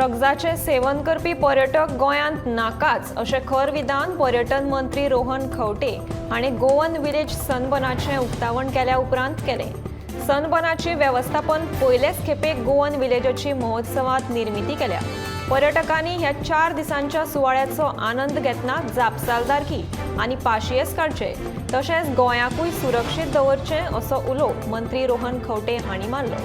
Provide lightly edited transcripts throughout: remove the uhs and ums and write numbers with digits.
ड्रग्जाचें seven करपी पर्यटक गोंयांत नाकाच अशें खर विधान पर्यटन मंत्री रोहन खंवटे हांणी गोवन विलेज सनबर्नाचें उक्तावण केल्या उपरांत केलें. सनबर्नाची वेवस्थापन पयलेच खेपे गोवन विलेजाची महोत्सवांत निर्मिती केल्या. पर्यटकांनी ह्या 4 दिसांच्या सुवाळ्याचो आनंद घेतना जापसालदारकी आनी पाशियेस काडचे तशेंच गोंयाकूय सुरक्षीत दवरचें असो उलो मंत्री रोहन खंवटे हांणी मारलो.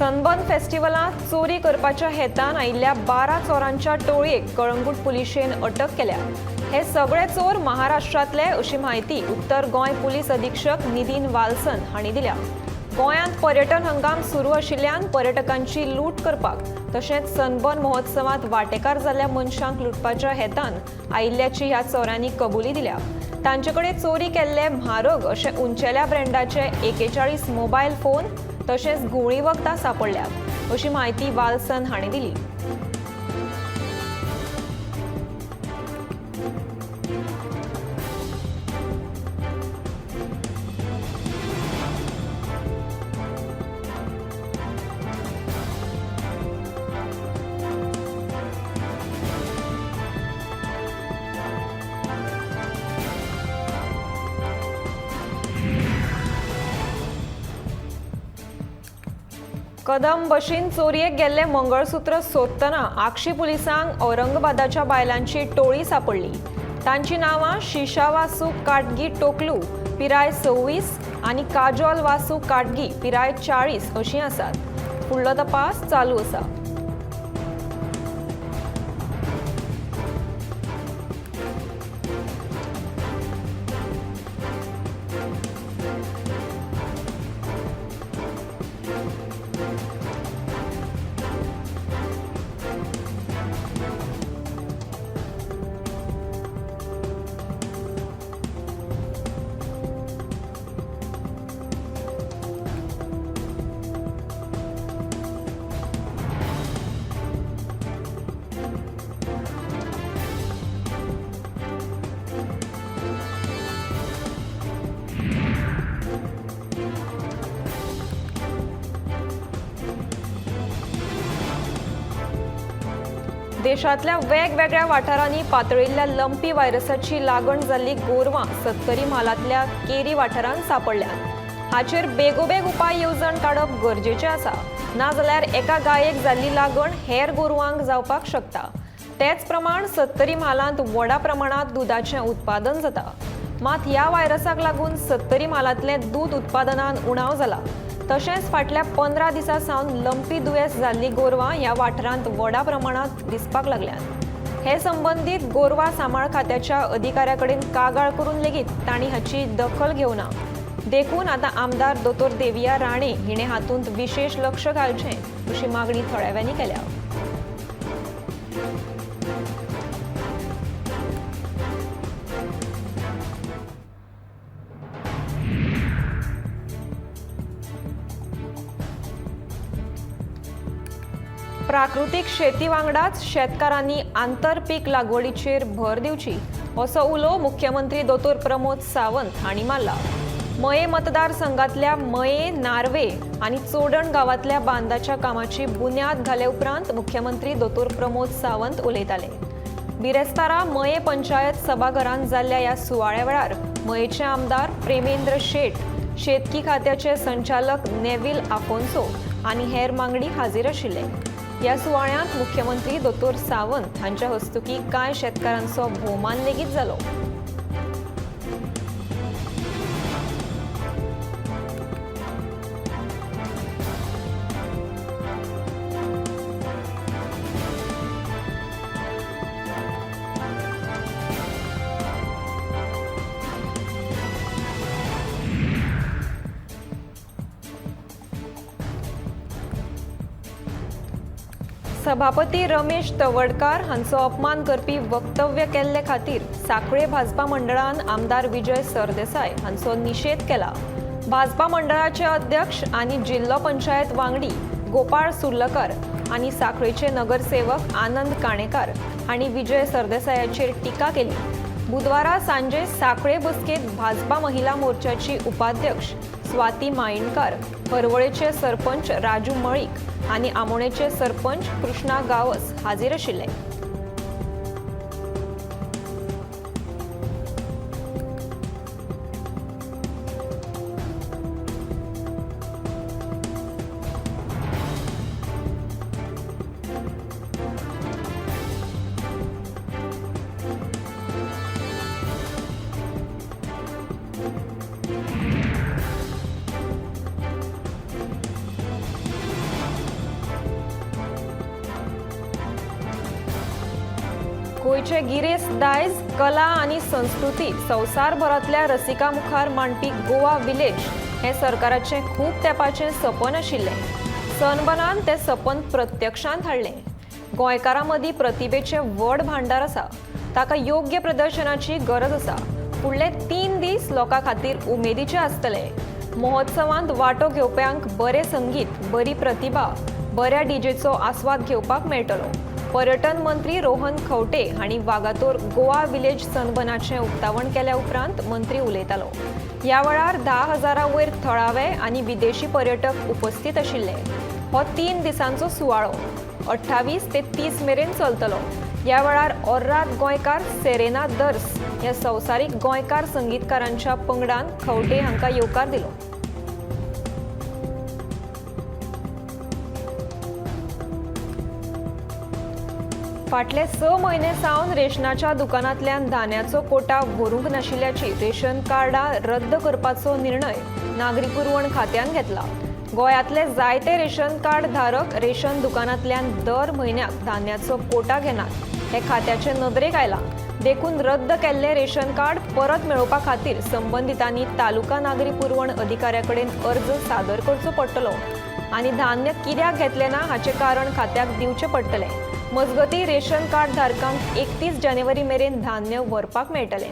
सनबर्न फेस्टिवलांत चोरी करपाच्या हेतान आयिल्ल्या 12 चोरांच्या टोळयेक कळंगूट पुलिशेन अटक केल्या. हे सगळे चोर महाराष्ट्रांतले अशी म्हायती उत्तर गोंय पुलीस अधीक्षक निधीन वाल्सन हांणी दिल्या. गोंयांत पर्यटन हंगाम सुरू आशिल्ल्यान पर्यटकांची लूट करपाक तशेंच सनबर्न महोत्सवांत वांटेकार जाल्ल्या मनशांक लुटपाच्या हेतान आयिल्ल्याची ह्या चोरांनी कबुली दिल्या. तांचे कडेन चोरी केल्ले म्हारग अशे उंचेल्या ब्रँडाचे 41 मोबायल फोन तशेंच घुंवळी वखदां सापडल्यात अशी म्हायती वाल्सन हांणी दिली. कदम बशीन चोरयेक गेल्ले मंगळसूत्र सोदतना आक्षी पुलिसांक औरंगाबादाच्या बायलांची टोळी सापडली. तांची नांवां शिशा वासू काटगी टोकलू पिराय 26 आनी काजोल वासू काटगी पिराय 40 अशीं आसात. फुडलो तपास चालू आसा. देशांतल्या वेगवेगळ्या वाठारांनी पातळिल्ल्या लंपी व्हायरसाची लागण जाल्ली गोरवां सत्तरी म्हालांतल्या केरी वाठारांत सापडल्यात. हाचेर बेगोबेग उपाय येवजण काडप गरजेचें आसा, नाजाल्यार एका गायेक जाल्ली लागण हेर गोरवांक जावपाक शकता. तेच प्रमाण सत्तरी म्हालांत व्हडा प्रमाणांत दुदाचें उत्पादन जाता. मात ह्या व्हायरसाक लागून सत्तरी म्हालांतलें दूद उत्पादनान उणाव जाला. तशेंच फाटल्या 15 दिसां सावन लंपी दुयेंस जाल्ली गोरवां ह्या वाठारांत व्हडा प्रमाणांत दिसपाक लागल्यात. हे संबंदीत गोरवां सांबाळ खात्याच्या अधिकाऱ्या कडेन कागाळ करून लेगीत तांणी हाची दखल घेवना. देखून आतां आमदार दोतोर देविया राणे हिणें हातूंत विशेश लक्ष घालचें अशी मागणी थळाव्यांनी केल्या. प्राकृतीक शेती वांगडाच शेतकारांनी आंतरपीक लागवडीचेर भर दिवची असो उलो मुख्यमंत्री दोतोर प्रमोद सावंत हांणी मारला. मये मतदारसंघातल्या मये, नार्वे आनी चोडण गांवांतल्या बांदाच्या कामाची बुन्याद घाले उपरांत मुख्यमंत्री दोतोर प्रमोद सावंत उलयताले. बिरेस्तारा मये पंचायत सभाघरांत जाल्ल्या ह्या सुवाळ्या वेळार मयेचे आमदार प्रेमेंद्र शेट, शेतकी खात्याचे संचालक नेव्हिल आफोन्सो आनी हेर वांगडी हाजीर आशिल्ले. ह्या सुवाळ्यांत मुख्यमंत्री दोतोर सावंत हांच्या हस्तुकी कांय शेतकारांचो भोवमान लेगीत जालो. सभापती रमेश तवडकार हांचो अपमान करपी वक्तव्य केल्ले खातीर सांखळे भाजपा मंडळान आमदार विजय सरदेसाय हांचो निशेध केला. भाजपा मंडळाचे अध्यक्ष आनी जिल्लो पंचायत वांगडी गोपाळ सुर्लकर आनी सांखळेचे नगरसेवक आनंद काणेकार हांणी विजय सरदेसायाचेर टिका केली. बुधवारा सांजे सांखळे बसकेंत भाजपा महिला मोर्चाची उपाध्यक्ष स्वाती माईणकार, हरवळेचे सरपंच राजू मळीक आनी आमोणेचे सरपंच कृष्णा गावस हाजीर आशिल्ले. गोंयचे गिरेस्त दायज, कला आनी संस्कृती संवसारभरांतल्या रसिकां मुखार मांडपी गोवा विलेज हें सरकाराचें खूब तेंपाचें सपन आशिल्लें. सनबनान तें सपन प्रत्यक्षांत हाडलें. गोंयकारां मदीं प्रतिभेचें व्हड भांडार आसा, ताका योग्य प्रदर्शनाची गरज आसा. फुडले 3 दीस लोकां खातीर उमेदीचे आसतले. महोत्सवांत वांटो घेवप्यांक बरें संगीत, बरी प्रतिभा, बऱ्या डीजेचो आस्वाद घेवपाक मेळटलो. पर्यटन मंत्री रोहन खंवटे हांणी वागातोर गोवा विलेज सनबनाचें उक्तावण केल्या उपरांत मंत्री उलयतालो. ह्या वेळार 10,000 वयर थळावे आनी विदेशी पर्यटक उपस्थित आशिल्ले. हो 3 दिसांचो सुवाळो 28 ते 30 मेरेन चलतलो. ह्या वेळार ओर्रात गोंयकार सेरेना दर्स ह्या संवसारीक गोंयकार संगीतकारांच्या पंगडान खंवटे हांकां येवकार दिलो. फाटले 6 म्हयने सावन रेशनाच्या दुकानांतल्यान धान्याचो कोटा व्हरूंक नाशिल्ल्याची रेशन कार्डां रद्द करपाचो निर्णय नागरी पुरवण खात्यान घेतला. गोंयांतले जायते रेशन कार्ड धारक रेशन दुकानांतल्यान दर म्हयन्याक धान्याचो कोटा घेनात हें खात्याचे नदरेक आयलां. देखून रद्द केल्ले रेशन कार्ड परत मेळोवपा खातीर संबंदितांनी तालुका नागरी पुरवण अधिकाऱ्या कडेन अर्ज सादर करचो पडटलो आनी धान्य कित्याक घेतलें ना हाचें कारण खात्याक दिवचें पडटलें. मजगती रेशन कार्ड धारकांक 31 जानेवारी मेरेन धान्य व्हरपाक मेळटलें.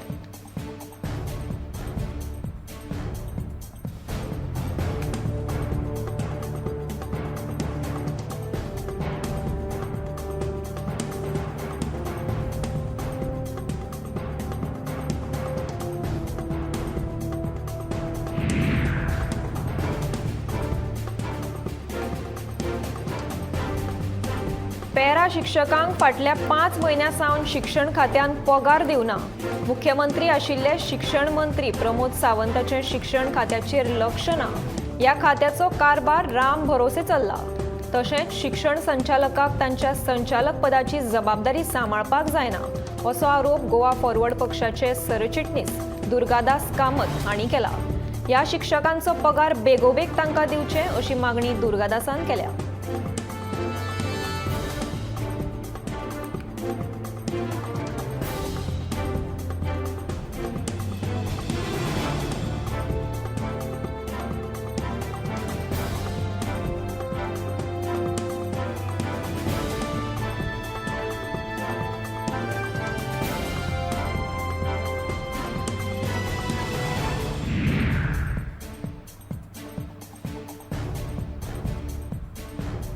पेरा शिक्षकांक फाटल्या 5 म्हयन्यां सावन शिक्षण खात्यान पगार दिवना. मुख्यमंत्री आशिल्ले शिक्षण मंत्री प्रमोद सावंताचें शिक्षण खात्याचेर लक्ष ना. ह्या खात्याचो कारभार राम भरोसे चल्ला. तशेंच शिक्षण संचालकाक तांच्या संचालक पदाची जबाबदारी सांबाळपाक जायना असो आरोप गोवा फॉरवर्ड पक्षाचे सरचिटणीस दुर्गादास कामत हांणी केला. ह्या शिक्षकांचो पगार बेगोबेग तांकां दिवचे अशी मागणी दुर्गादासान केल्या.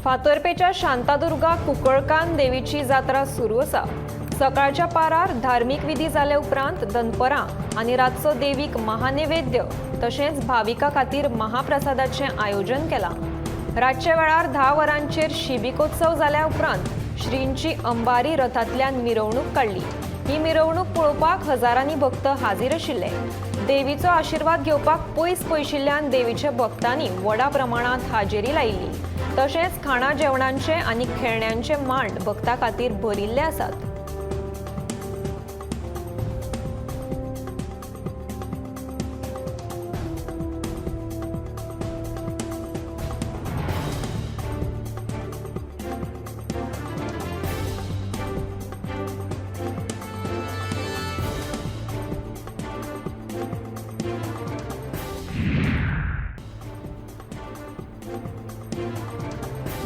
फातर्पेच्या शांतादुर्गा कुंकळकान देवीची जात्रा सुरू आसा. सकाळच्या पारार धार्मीक विधी जाले उपरांत दनपरां आनी रातचो देवीक महानैवेद्य तशेंच भाविकां खातीर महाप्रसादाचें आयोजन केलां. रातच्या वेळार 10 वरांचेर शिबिकोत्सव जाल्या उपरांत श्रींची अंबारी रथांतल्यान मिरवणूक काडली. ही मिरवणूक पळोवपाक हजारांनी भक्त हाजीर आशिल्ले. देवीचो आशिर्वाद घेवपाक पयस पयशिल्ल्यान देवीच्या भक्तांनी व्हडा प्रमाणांत हाजेरी लायिल्ली. तशेंच खाणा जेवणांचे आनी खेळण्यांचे मांड भक्तां खातीर भरिल्ले आसात.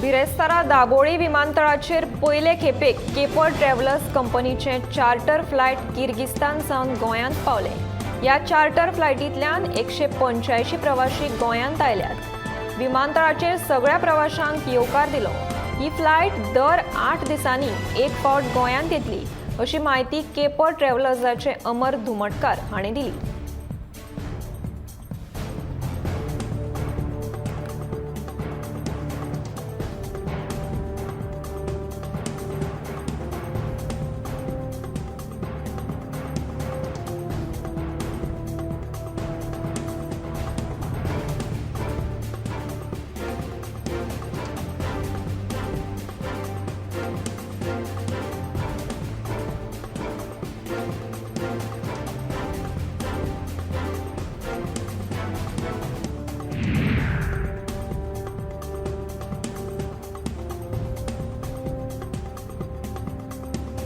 बिरेस्तारा दाबोळी विमानतळाचेर पयले खेपेक केपर ट्रॅव्हलर्स कंपनीचे चार्टर फ्लायट किर्गिस्तान सावन गोंयांत पावले. ह्या चार्टर फ्लायटींतल्यान 185 प्रवाशी गोंयांत आयल्यात. विमानतळाचेर सगळ्या प्रवाशांक येवकार दिलो. ही फ्लायट दर 8 दिसांनी एक फावट गोंयांत येतली अशी म्हायती केपर ट्रॅव्हलर्साचे अमर धुमटकार हांणी दिली.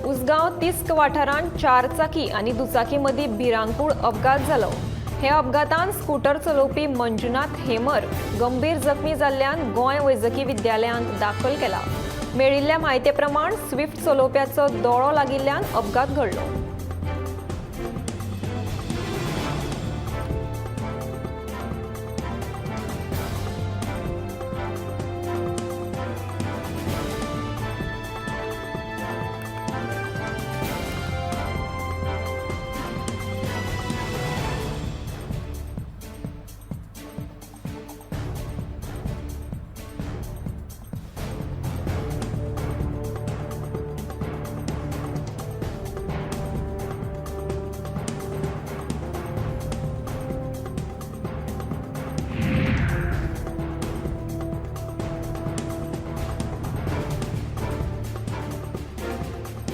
उसगांव तिस्क वाठारांत 4 चाकी आनी दुचाकी मदीं भिरांकूळ अपघात जालो. हे अपघातान स्कूटर चलोवपी मंजुनाथ हेमर गंभीर जखमी जाल्ल्यान गोंय वैजकी विद्यालयांत दाखल केला. मेळिल्ल्या म्हायते प्रमाण स्विफ्ट चलोवप्याचो दोळो लागिल्ल्यान अपघात घडलो.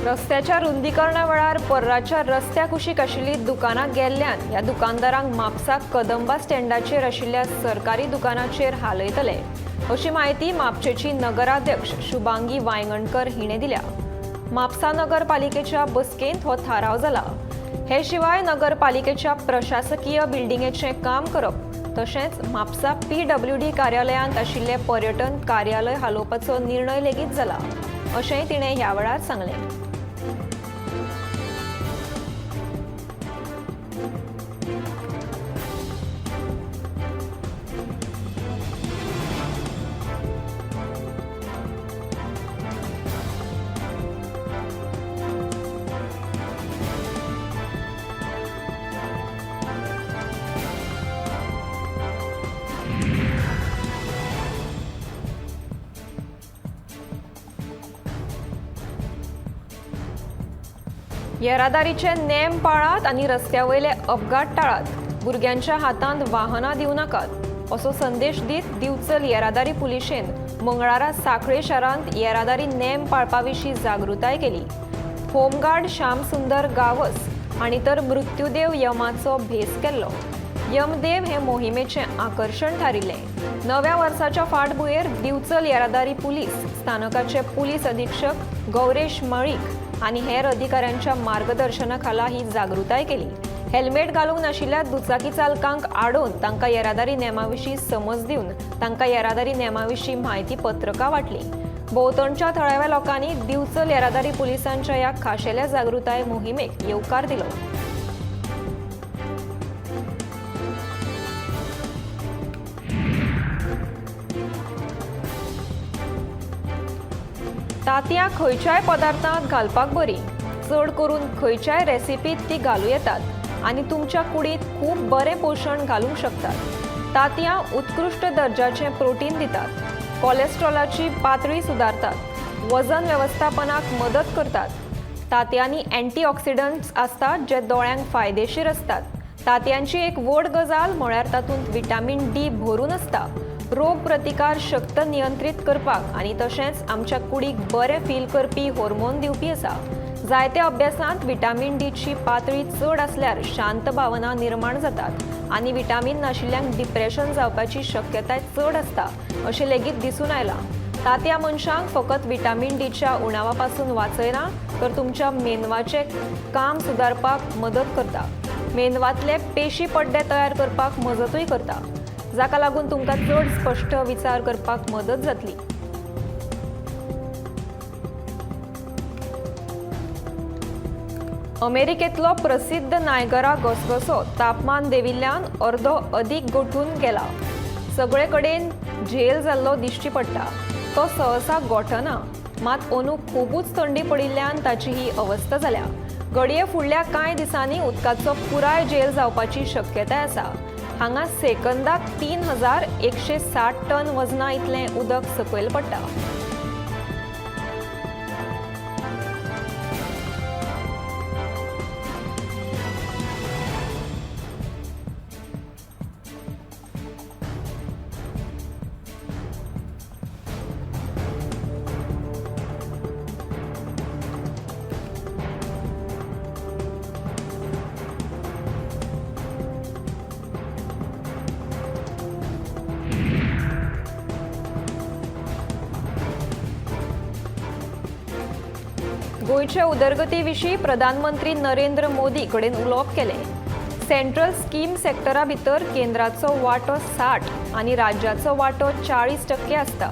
रस्त्याच्या रुंदीकरणा वेळार पर्राच्या रस्त्या कुशीक आशिल्ली दुकानां गेल्ल्यान ह्या दुकानदारांक म्हापसा कदंबा स्टँडाचेर आशिल्ल्या सरकारी दुकानाचेर हालयतले अशी म्हायती म्हापशेची नगराध्यक्ष शुभांगी वायंगणकर हिणें दिल्या. म्हापसा नगरपालिकेच्या बसकेंत हो थाराव जाला. हे शिवाय नगरपालिकेच्या प्रशासकीय बिल्डिंगेचें काम करप तशेंच म्हापसा PWD कार्यालयांत आशिल्लें पर्यटन कार्यालय हालोवपाचो निर्णय लेगीत जाला अशेंय तिणें ह्या वेळार सांगलें. येरादारीचे नेम पाळात आनी रस्त्या वयले अपघात टाळात. भुरग्यांच्या हातांत वाहनां दिवं नाकात असो संदेश दीत दिवचल येरादारी पुलिशेन मंगळारा सांखळे शारांत येरादारी नेम पाळपा विशीं जागृताय केली. होमगार्ड श्यामसुंदर गावस हांणी तर मृत्युदेव यमाचो भेस केल्लो. यमदेव हे मोहिमेचें आकर्शण थारिल्लें. नव्या वर्साच्या फाटभुंयेर दिवचल येरादारी पुलीस स्थानकाचे पुलीस अधीक्षक गौरेश मळीक आनी हेर अधिकाऱ्यांच्या मार्गदर्शनाखाला ही जागृताय केली. हेल्मेट घालूंक नाशिल्ल्या दुचाकी चालकांक आडोवन तांकां येरादारी नेमा विशीं समज दिवन तांकां येरादारी नेमा विशीं म्हायती पत्रकां वांटली. भोंवतणच्या थळाव्या लोकांनी दिवचल येरादारी पुलिसांच्या ह्या खाशेल्या जागृताय मोहिमेक येवकार दिलो. तांतयां खंयच्याय पदार्थांत घालपाक बरी, चड करून खंयच्याय रेसिपींत ती घालूं येतात आनी तुमच्या कुडींत खूब बरें पोशण घालूंक शकतात. तांतयां उत्कृश्ट दर्जाचें प्रोटीन दितात, कोलेस्ट्रॉलाची पातळी सुदारतात, वजन वेवस्थापनाक मदत करतात. तांतयांनी अँटीऑक्सिडंट्स आसतात जे दोळ्यांक फायदेशीर आसतात. तांतयांची एक व्हड गजाल म्हळ्यार तातूंत विटामीन डी भरून आसता. रोग प्रतिकार शक्त नियंत्रीत करपाक आनी तशेंच आमच्या कुडीक बरें फील करपी होर्मोन दिवपी आसा. जायत्या अभ्यासांत विटामीन डीची पातळी चड आसल्यार शांत भावना निर्माण जातात आनी विटामीन नाशिल्ल्यांक डिप्रेशन जावपाची शक्यताय चड आसता अशें लेगीत दिसून आयलां. तांतयां मनशांक फकत विटामीन डीच्या उणावा पासून वाचयना तर तुमच्या मेंदवाचें काम सुदारपाक मदत करता. मेंदवांतले पेशी पड्डे तयार करपाक मजतूय करता, जाका लागून तुमकां चड स्पश्ट विचार करपाक मदत जातली. अमेरिकेंतलो प्रसिद्ध नायगरा घसघसो तापमान देंविल्ल्यान अर्दो अदीक गोठून गेला. सगळे कडेन झेल जाल्लो दिश्टी पडटा. तो सहसा गोठना, मात अंदू खुबूच थंडी पडिल्ल्यान ताची ही अवस्था जाल्या. घडये फुडल्या कांय दिसांनी उदकाचो पुराय झेल जावपाची शक्यताय आसा. हांगा सेकंदाक 3160 टन वजना इतलें उदक सकयल पडटा. गोंयचे उदरगती विशीं प्रधानमंत्री नरेंद्र मोदी कडेन उलोवप केलें. सेंट्रल स्कीम सेक्टरा भितर केंद्राचो वांटो 60 आनी राज्याचो वांटो 40% आसता.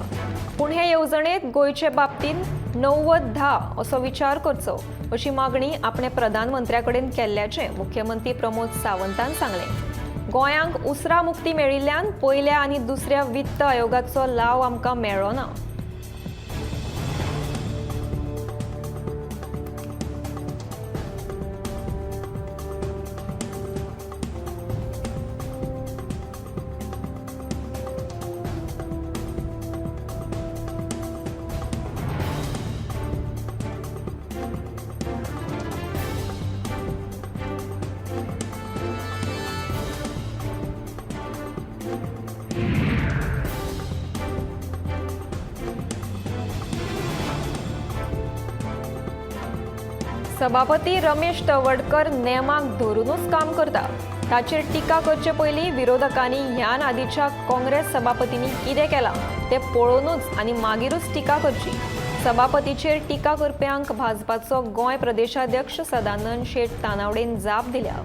पूण हे येवजणेंत गोंयचे बाबतींत 90-10 असो विचार करचो अशी मागणी आपणे प्रधानमंत्र्या कडेन केल्ल्याचें मुख्यमंत्री प्रमोद सावंतान सांगलें. गोंयांक उसरा मुक्ती मेळिल्ल्यान पयल्या आनी दुसऱ्या वित्त आयोगाचो लाव आमकां मेळ्ळो ना. सभापती रमेश तवडकर नेमाक धरूनच काम करता. ताचेर टिका करचे पयलीं विरोधकांनी ह्यान आदीच्या काँग्रेस सभापतींनी कितें केलां तें पळोवनूच आनी मागीरूच टिका करची. सभापतीचेर टिका करप्यांक भाजपाचो गोंय प्रदेशाध्यक्ष सदानंद शेट तानावडेन जाप दिल्या.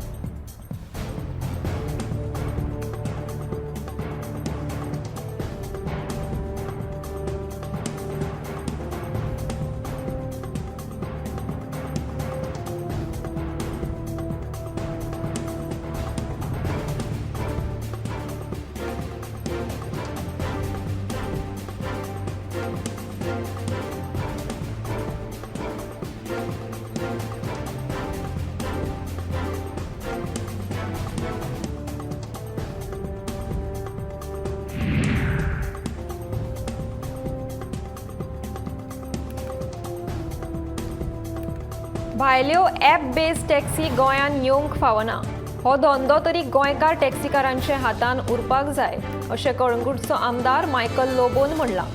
भायल्यो ॲप बेस्ड टॅक्सी गोंयांत येवंक फावना. हो धंदो तरी गोंयकार टॅक्सीकारांच्या हातान उरपाक जाय अशें कळंगूटचो आमदार मायकल लोबोन म्हणलां.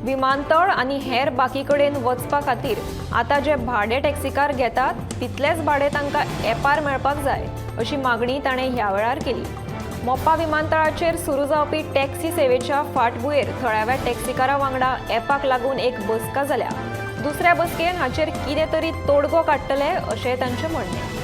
विमानतळ आनी हेर बाकी कडेन वचपा खातीर आतां जे भाडें टॅक्सीकार घेतात तितलेंच भाडें तांकां ॲपार मेळपाक जाय अशी मागणी ताणें ह्या वेळार केली. मोपा विमानतळाचेर सुरू जावपी टॅक्सी सेवेच्या फाटभुंयेर थळाव्या टॅक्सीकारां वांगडा ॲपाक लागून एक बसका जाल्या. दुसऱ्या बसकेन हाचेर कितें तरी तोडगो काडटले अशें तांचें म्हणणें.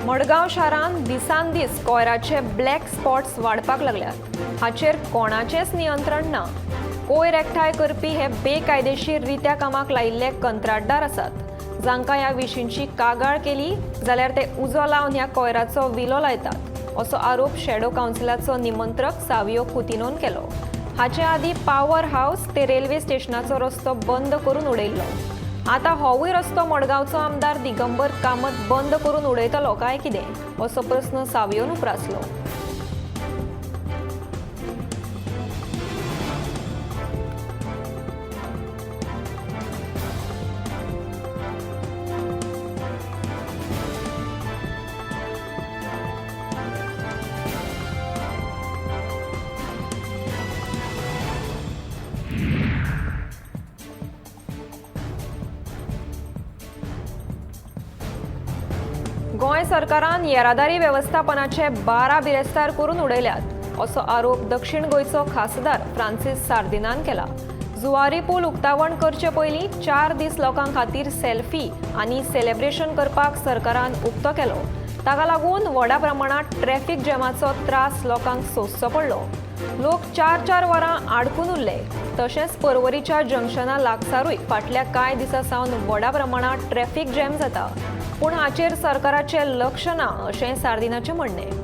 मडगांव शारांत दिसान दीस कोयराचे ब्लॅक स्पॉट्स वाडपाक लागल्यात. हाचेर कोणाचेंच नियंत्रण ना. कोयर एकठांय करपी हे बेकायदेशीर रित्या कामाक लायिल्ले कंत्राटदार आसात. जांकां ह्या विशींची कागाळ केली जाल्यार ते उजो लावन ह्या कोयराचो विलो लायतात असो आरोप शॅडो कावन्सिलाचो निमंत्रक सावियो कुतिनोन केलो. हाचे आदीं पावर हावस ते रेल्वे स्टेशनाचो रस्तो बंद करून उडयल्लो. आतां होवूय रस्तो मडगांवचो आमदार दिगंबर कामत बंद करून उडयतलो काय कितें असो प्रस्न सावियोन उप्रासलो. गोंय सरकारान येरादारी वेवस्थापनाचे 12 बिरेस्तार करून उडयल्यात असो आरोप दक्षिण गोंयचो खासदार फ्रांसीस सार्दिनान केला। जुवारी पूल उक्तावण करचे पयलीं 4 दीस लोकां खातीर सेल्फी आनी सेलेब्रेशन करपाक सरकारान उक्तो केलो। ताका लागून व्हडा प्रमाणात ट्रॅफिक जॅमाचो त्रास लोकांक सोंसचो पडलो। लोक 4-4 वरां आडकून उरले। तशेंच पर्वरीच्या जंक्शना लागसारूय फाटल्या कांय दिसां सावन व्हडा प्रमाणात ट्रॅफिक जॅम जाता, पूण हाचेर सरकाराचें लक्ष ना अशें सार्दिनाचें म्हणणें।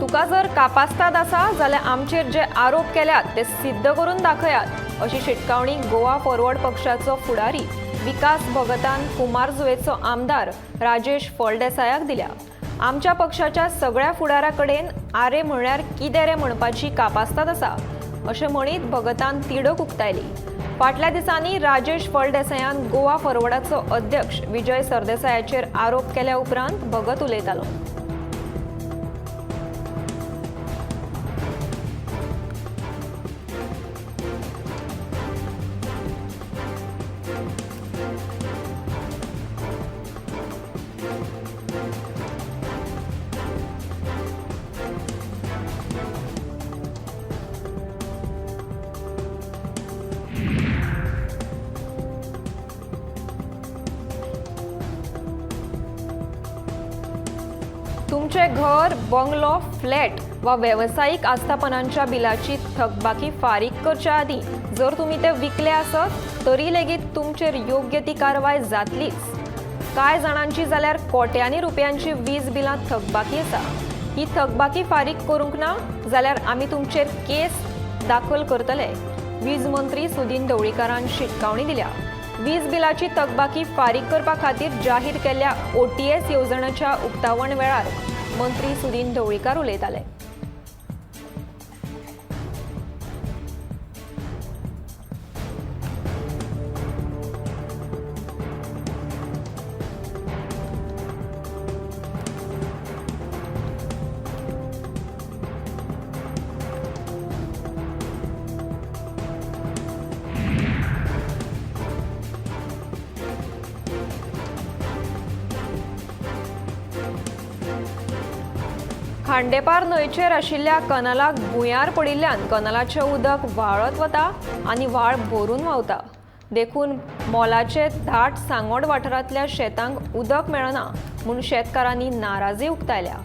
तुका जर कापास्ताद आसा जाल्यार आमचेर जे आरोप केल्यात ते सिद्ध करून दाखयात अशी शिटकावणी गोवा फॉरवर्ड पक्षाचो फुडारी विकास भगतान कुमारजुवेचो आमदार राजेश फळदेसायाक दिल्या। आमच्या पक्षाच्या सगळ्या फुडारा कडेन आरे म्हळ्यार कितें रे म्हणपाची कापास्ताद आसा अशें म्हणीत भगतान तिडक उक्तायली। फाटल्या दिसांनी राजेश फळदेसायान गोवा फॉरवर्डाचो अध्यक्ष विजय सरदेसायाचेर आरोप केल्या उपरांत भगत उलयतालो। तुमचे घर, बंगलो, फ्लॅट वा वेवसायीक आस्थापनांच्या बिलाची थकबाकी फारीक करच्या आदीं जर तुमी ते विकले आसत तरी लेगीत तुमचेर योग्य ती कारवाय जातलीच। कांय जाणांची जाल्यार कोट्यांनी रुपयांची वीज बिलां थकबाकी आसा। ही थकबाकी फारीक करूंक ना जाल्यार आमी तुमचेर केस दाखल करतले, वीज मंत्री सुदीन ढवळीकारान शिटकावणी दिल्या। वीज बिलाची थकबाकी फारीक करपा खातीर जाहीर केल्ल्या OTS येवजणेच्या उक्तावण वेळार मंत्री सुदीन ढवळीकार उलयताले। खांडेपार न्हंयचेर आशिल्ल्या कनालाक भुंयार पडिल्ल्यान कनालाचें उदक व्हाळत वता आनी व्हाळ भरून व्हांवता, देखून मोलाचे धाट सांगोड वाठारांतल्या शेतांक उदक मेळना म्हूण शेतकारांनी नाराजी उक्तायल्या।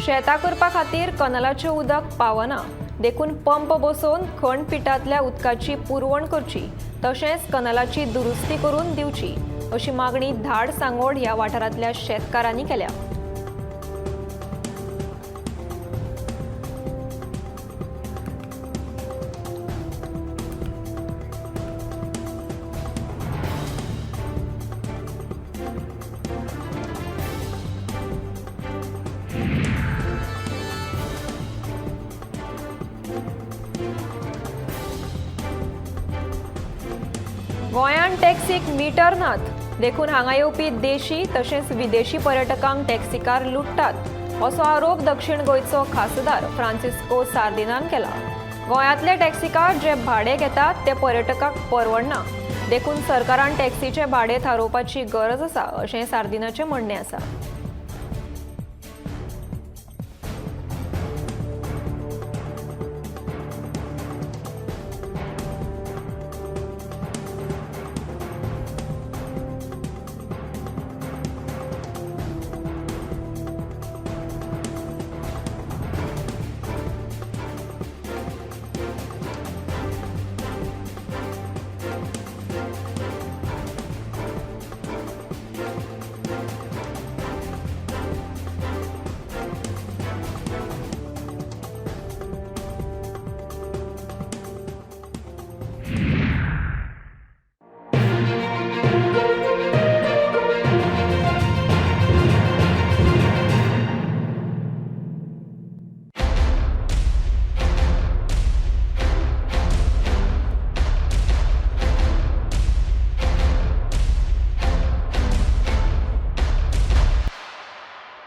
शेतां करपा खातीर कनालाचें उदक पावना, देखून पंप बसोवन खणपिटांतल्या उदकाची पुरवण करची, तशेंच कनालाची दुरुस्ती करून दिवची अशी मागणी धाड सांगोड ह्या वाठारांतल्या शेतकारांनी केल्या। गोंयांत टॅक्सीक मिटर नात, देखून हांगा येवपी देशी तशेंच विदेशी पर्यटकांक टॅक्सीकार लुट्टात असो आरोप दक्षिण गोंयचो खासदार फ्रांसिस्को सार्दिनान केला। गोंयांतले टॅक्सीकार जे भाडें घेतात ते पर्यटकांक परवडना, देखून सरकारान टॅक्सीचें भाडें थारोवपाची गरज आसा अशें सार्दिनाचें म्हणणें आसा।